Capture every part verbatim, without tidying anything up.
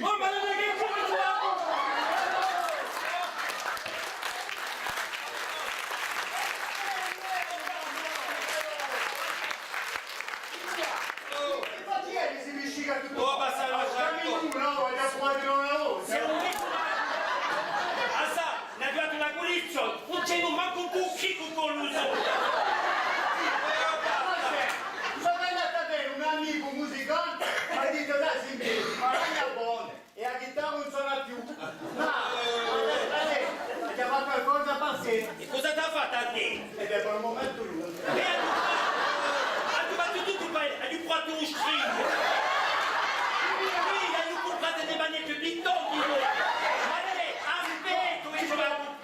Oh, ma ùn hè chè cum'è tù! Oh, ma stai lasciandu? Semu in... Ah, sà, n'hà fattu una cullizione, ùn ci hè mancu un bucchì cù u so. Sò andatu à vede un amicu musicante, m'hà dettu: «Dai, sì, ma guadagna bonu.» È a ghitarra ùn sona più. Ma, ma, ma, eh, aghju da fà qualcosa per sè. È cosa t'hà fattu à tè? È bè, per u mumentu ùn. È aghju, aghju fattu tuttu per, aghju fattu un string. Iè, aghju cumpratu e manette di Tokyo. Ma bè, aspetta,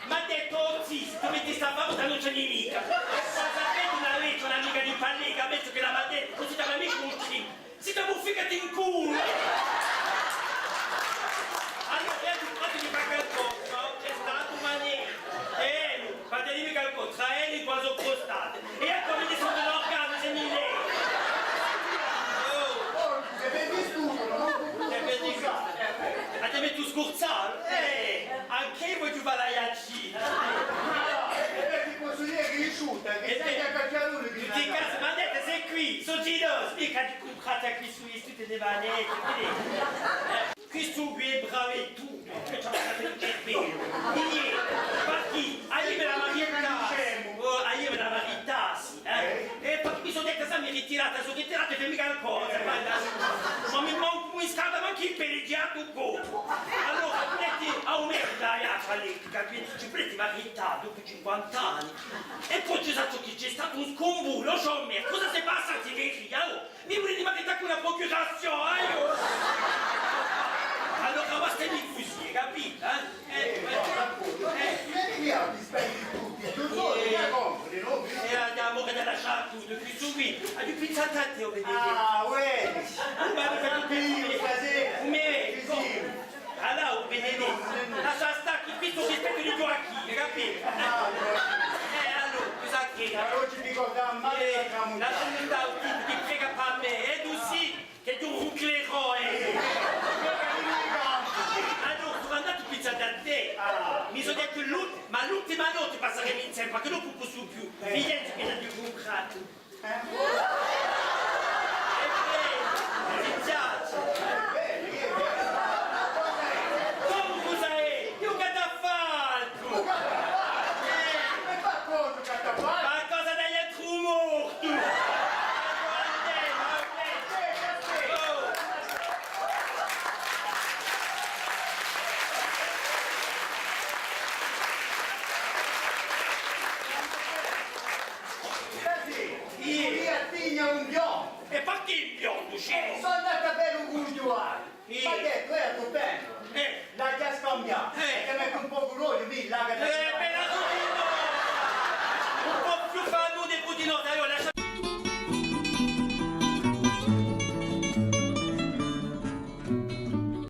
m'hà dettu: «Oh zì, s'è tù metti sta famosa ùn ci n'hè micca.» È po sapete, una vechja, un'amica di Palleca, pensu ch'ella m'hà dettu: «Cusì t'hà micca un string.» Sì, t'aghju ficatu in culu! Allora, eiu aghju fattu di fà qualcosa, ùn ci hè statu manera. È eiu, fatemi qualcosa, trà elli quasi custati. È eccu, mi sò l'organu, sè mi lei. Oh! Oh, ti vedi tu, no? Ti vedi tu. Ma ti mettu scurzatu? Eh, anch'eiu vogliu fà l'aiaccina. Ah, è bè, ti possu dì chì hè crisciuta, chì... È sè bè, chì hè cacciaruta, chì... Tutti i casi, ma nenti, sè quì, sò gelosi, micca di cumprà quì sù i studi di manette, eh. Questu quì hè bravu è tuttu, perchè ci hà fattu un cervellu. Iè, perchè, aiò mi la maritassi, oh, aiò mi la maritassi, eh. È perchè mi sò dettu, sà, mi ritiratu, sò ritiratu, è femu qualcosa, guarda. Ma mi mancu, mi scalda mancu i pedi, ghjè tuttu. Allora, preti à u merda, aiò, ci vole, capite? Ci preti marità, dopu cinquanta anni. È po ci sà ciò chì ci hè statu, un scumbugliu, o sciò, mè, cosa s'hè passatu, chì, oh? Mi vulete marità cù una procurazione, eh, oh! Allora, basta di cusì, capite, eh? Eh, eh, eh. Vedi chì ti spendi tutti, tu solu, eh, compri, no? Eh, andiamu, chì t'hà lasciatu tuttu, questu quì, aghju pensatu à tè, o Benedettu. Ah, uè! Ma ùn mi vedi, stasera. Ùn mi vedi? Sì, sì. Allora, o Benedettu, lascia stà chì questu rispettu di Ghjuacchinu, capite? Ah, uè. Eh, allora, cosa chì? Allora ci dicu, eh, lasciami stà, o zittu, chì prega per mè, è tù sì, chì tù ruclerò, eh. Allora, sò andatu à pinsà à tè. Ah. Mi sò dettu l'ult-, ma l'ultima notte passeremu inseme, perchè ùn ne possu più. Eh. Fighjulati chì aghju cumpratu. Eh? È bè, ti piace? Bè, iè, bè. Cumu cosa hè? Hè un catafalcu! Un catafalcu? Eh. È ma cosa, un catafalcu? Ma cosa, dai, hè un mortu! Oh! Cusì, iè, tigna un biondu. È perchè un biondu, Ciro? Eh, sò andatu à vede un cungiuale. Iè. M'hà dettu, eh, tù, bè,